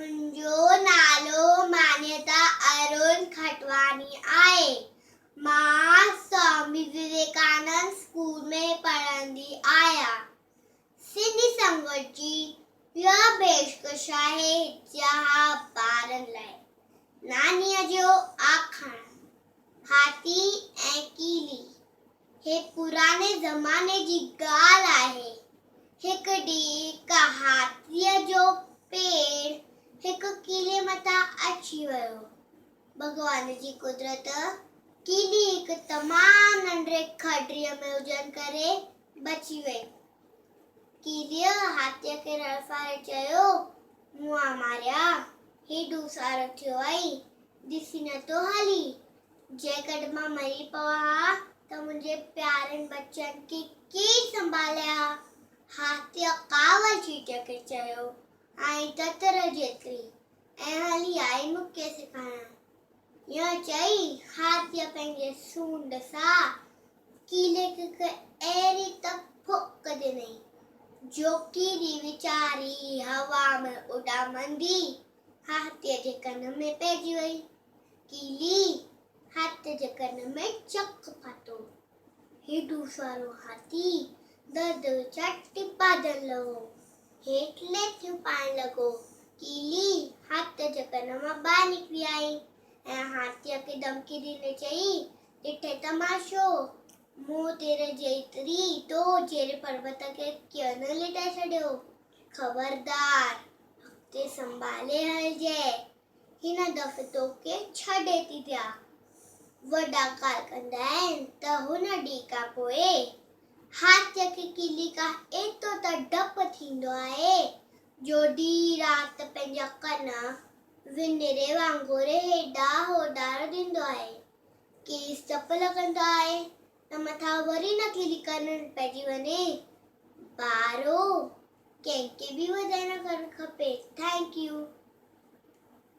منهنجو نالو مانيتا ارون کٽواڻي آهي. مان سوامي وويڪانند اسڪول ۾ پڙهندي آهيان. سنڌي سنگت جي اها پيشڪش آهي جها ٻارن لاء نانيء جو آکاڻ، هاٿي ۽ ڪيلي. هي پراڻي زماني جي ڳالهه آهي. هڪ ڏينهن هڪ هاٿيء جو پير هڪ ڪيلي مٿان اچي ويو. ڀڳوان جي قدرت، ڪيلي هڪ تمام ننڍڙي کڏڙيء ۾ هجڻ ڪري بچي وئي. ڪيليء هاٿيء کي رڙ ڦاڙي چيو، مئا ماريا، هيڏو سارو ٿيو آهين، ڏسي نٿو هلين؟ جيڪڏهن مان مري پوان ها ته منهنجي پيارن ٻچن کي ڪير سنڀالي ها؟ هاٿيء ڪاوڙ چيٽيء کي چيو، آئين تتر جيتري ۽ هلي آئي مون کي سيکارڻ. ائين چئي هاٿيء پنهنجي سونڊ سان ڪيلي کي هڪ اهڙي ته ڦوڪ ڏني، جو ڪيلي ويچاري هوا ۾ اڏامندي هاٿيء جي ڪن ۾ پئجي وئي. ڪيلي هاٿيء جي ڪن ۾ چڪ پاتو. هيڏو سارو هاٿي درد وچان ٽپا ڏيڻ لڳو. هيٺ ليٿيون پائڻ لڳو. ڪيلي هاٿيء جي ڪن مان ٻاهر نڪري آئي ۽ هاٿيء کي ڌمڪي ڏيندي چيائين، ڏٺئي تماشو! مون تير جيتري تو جهڙي پربت کي ڪيئن نه ليٽائي ڇڏيو. خبردار! اڳتي سنڀالي هلجانء. هن دفعي توکي ڇڏي ٿي ڏيان. وڏا ڳالهه ڪندا آهن ته هن ڏينهن کان پوء هاٿيء کي ڪلي کان ايترو ته ڊپ ٿيندو آهي جو ڏينهن رات پنهنجا ڪن ونري وانگر هيڏانهن هوڏانهن ڏيندو آهي. کيس ڊپ لڳندو آهي ته مٿان وري نه ڪلي ڪنن پئجي وڃي. ٻارو! ڪنهن کي به وڌائي نه ڪرڻ کپي. Thank you.